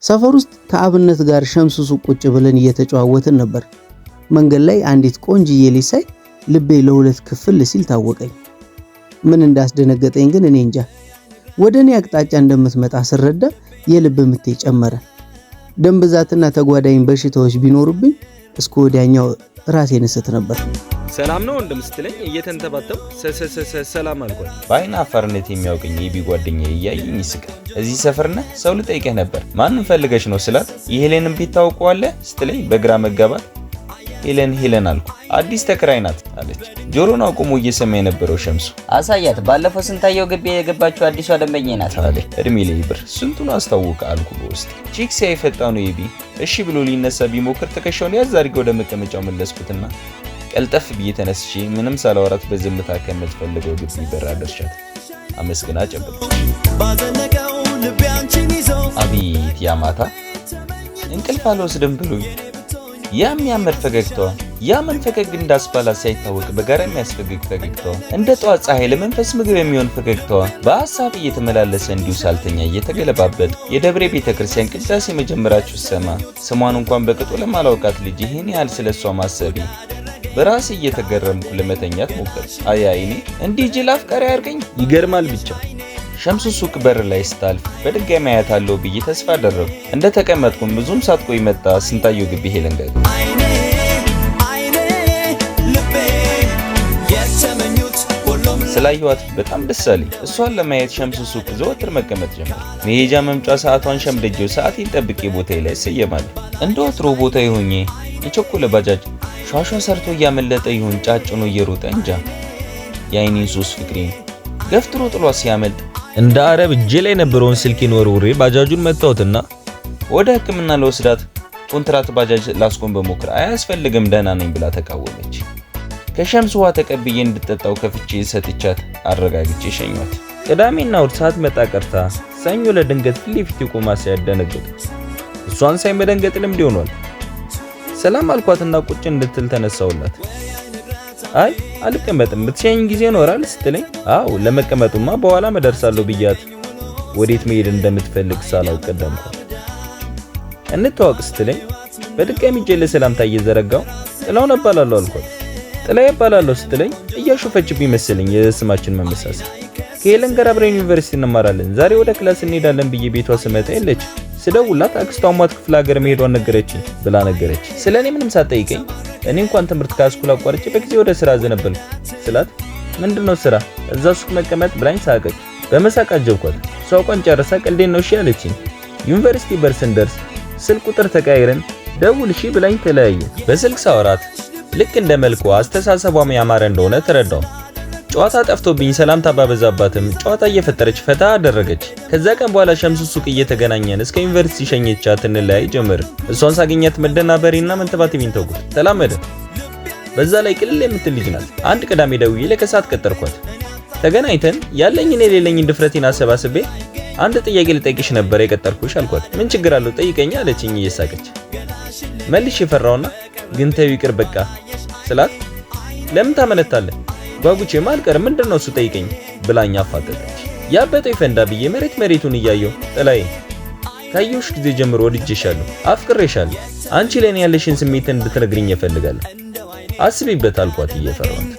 ሰፈር ውስጥ ከአብነት ጋር ሸምሱ ሱቅ ቁጭ ብለን እየተጨዋወትን ነበር። መንገድ ላይ አንዲት ቆንጅዬ ልጅ ሳይ ልቤ ለሁለት ክፍል ሲል ታወቀኝ። ምን እንዳስደነገጠኝ ግን እኔ እንጃ። ወደ እኔ አቅጣጫ እንደምትመጣ ስረዳ የልብ ምቴ ጨመረ። ደም ብዛትና ተጓዳኝ በሽታዎች ቢኖሩብኝ እስከ ወዲያኛው ራሴን እስት ነበር። ሰላም ነው ወንድም ስትለኝ እየተንተባተብኩ ሰሰሰሰ ሰላም አልኳት። በአይን አፋርነት የሚያውቀኝ የቢ ጓደኛዬ እያየኝ ይስቃል። እዚህ ሰፈር ነህ? ሰው ልጠይቅህ ነበር። ማንን ፈልገሽ ነው ስላት የሄለንን ቤት ታውቀዋለህ ስትለኝ በግራ መጋባት ሄለን ሄለን አልኩ። አዲስ ተከራይ ናት አለች። ጆሮን አቁሞ እየሰማ የነበረው ሸምሱ አሳያት። ባለፈው ስንታየው ግቢ የገባችው አዲሷ ደንበኛ ናት። አለ። እድሜ ላይ ብር ስንቱን አስታወቀ አልኩ በውስጥ። Chick ሲያይ ፈጣኑ የቢ እሺ ብሎ ሊነሳ ቢሞክር ትከሻውን ያዝ አድርጌ ወደ መቀመጫው መለስኩትና ቀልጠፍ ብዬ ተነስቼ ምንም ሳላወራት በዝምታ ከምትፈልገው ግቢ በር አደርሻት። አመስግና ጨበጠች። አቤት ያ ማታ እንቅልፍ አልወስድም ብሎኝ ያ የሚያምር ፈገግታዋ፣ ያ መንፈገግ እንዳስባላት ሳይታወቅ በጋራ የሚያስፈግግ ፈገግታዋ፣ እንደ ጠዋት ፀሐይ ለመንፈስ ምግብ የሚሆን ፈገግታዋ በሀሳብ እየተመላለሰ እንዲሁ ሳልተኛ እየተገለባበጥ የደብሬ ቤተ ክርስቲያን ቅዳሴ መጀመራችሁ ስሰማ ስሟን እንኳን በቅጡ ለማላውቃት ልጅ ይህን ያህል ስለ እሷ ማሰቤ በራሴ እየተገረምኩ ለመተኛት ሞከርኩ። አይ አይኔ እንዲህ ጅል አፍቃሪ አያርገኝ። ይገርማል ብቻ። ሸምሱ ሱቅ በር ላይ ስታልፍ በድጋሚ አያታለሁ ብዬ ተስፋ አደረጉ። እንደ ተቀመጥኩም ብዙም ሳትቆይ መጣ ስንታየው ግቢ ሄለን ጋር። ስላየኋት በጣም ደስ አለኝ። እሷን ለማየት ሸምሱ ሱቅ ዘወትር መቀመጥ ጀመር። መሄጃ መምጫ ሰዓቷን ሸምደጄው ሰዓቴን ጠብቄ ቦታዬ ላይ እሰየማለሁ። እንደ ወትሮ ቦታዬ ሆኜ የቸኮለ ባጃጅ ሿሿ ሰርቶ እያመለጠ ይሁን ጫጭኖ እየሮጠ እንጃ የአይኔን ሶስት ፍቅሬን ገፍትሮ ጥሏት ሲያመልጥ እንደ አረብ እጄ ላይ የነበረውን ስልኬን ወርውሬ ባጃጁን መታሁትና ወደ ሕክምና ለወስዳት ኮንትራት ባጃጅ ላስቆም በሞክር አያስፈልግም ደህና ነኝ ብላ ተቃወመች። ከሸምስ ውሃ ተቀብዬ እንድጠጣው ከፍቼ ሰጥቻት አረጋግቼ ሸኟት። ቅዳሜና እሁድ ሳትመጣ ቀርታ ሰኞ ለድንገት ፊት ለፊቴ ቆማ ሲያደነግጥ እሷን ሳይ መደንገጥ ልምድ ሆኗል። ሰላም አልኳትና ቁጭ እንድትል ተነሳውላት። አይ አልቀመጥም ብትሸኝ ጊዜ ይኖራል ስትለኝ፣ አው ለመቀመጡማ በኋላ መደርሳለሁ ብያት ወዴት መሄድ እንደምትፈልግ ሳላውቅ ቀደምኳት። እንተዋወቅ ስትለኝ በድጋሚ እጄን ለሰላምታ እየዘረጋው ጥላውን እባላለሁ አልኳት። ጥላ እባላለሁ ስትለኝ እያሾፈችብኝ መሰለኝ የስማችን መመሳሰል። ከሄለን ጋር አብረን ዩኒቨርሲቲ እንማራለን፣ ዛሬ ወደ class እንሄዳለን ብዬ ቤቷ ስመጣ የለች። ስደውላት አክስቷ ሟት ክፍለ ሀገር መሄዷን ነገረችኝ ብላ ነገረች። ስለ እኔ ምንም ሳትጠይቀኝ እኔ እንኳን ትምህርት ከአስኩል አቋርጬ በጊዜ ወደ ስራ ዘነበልኩ ስላት ምንድነው ስራ እዛ ሱቅ መቀመጥ ብላኝ ሳቀች። በመሳቅ አጀብኳት። ሳቋን ጨርሳ ቀልዴን ነው እሺ አለችኝ። ዩኒቨርሲቲ በር ስንደርስ ስልክ ቁጥር ተቀያይረን ደውል እሺ ብላኝ ተለያየን። በስልክ ሳወራት ልክ እንደ መልኳ አስተሳሰቧም ያማረ እንደሆነ ተረዳው። ጨዋታ ጠፍቶብኝ ሰላምታ ባበዛባትም ጨዋታ እየፈጠረች ፈታ አደረገች። ከዛ ቀን በኋላ ሸምሱ ሱቅ እየተገናኘን እስከ ዩኒቨርሲቲ ሸኝቻት እንለያይ ጀመር። እሷን ሳገኛት መደናበሬና መንተባተቤን ተውኩት። ተላመደ። በዛ ላይ ቅልል የምትል ልጅ ናት። አንድ ቅዳሜ ደውዬ ለከሰዓት ቀጠርኳት። ተገናኝተን ያለኝን የሌለኝን ድፍረቴን አሰባስቤ አንድ ጥያቄ ልጠይቅሽ ነበር የቀጠርኩሽ አልኳት። ምን ችግር አለው ጠይቀኛ አለችኝ እየሳቀች። መልሼ የፈራውና ግን ተይው ይቅር በቃ ስላት ለምን ታመነታለህ ጓጉቼማ አልቀርም ምንድነው እሱ ጠይቀኝ ብላኝ አፋጠጠች። ያበጠው ይፈንዳ ብዬ መሬት መሬቱን እያየሁ ጥላዬ ካየሁሽ ጊዜ ጀምሮ ወድጄሻለሁ፣ አፍቅሬሻለሁ። አንቺ ለኔ ያለሽን ስሜት እንድትነግሪኝ እፈልጋለሁ። አስቢበት አልኳት እየፈራኋት።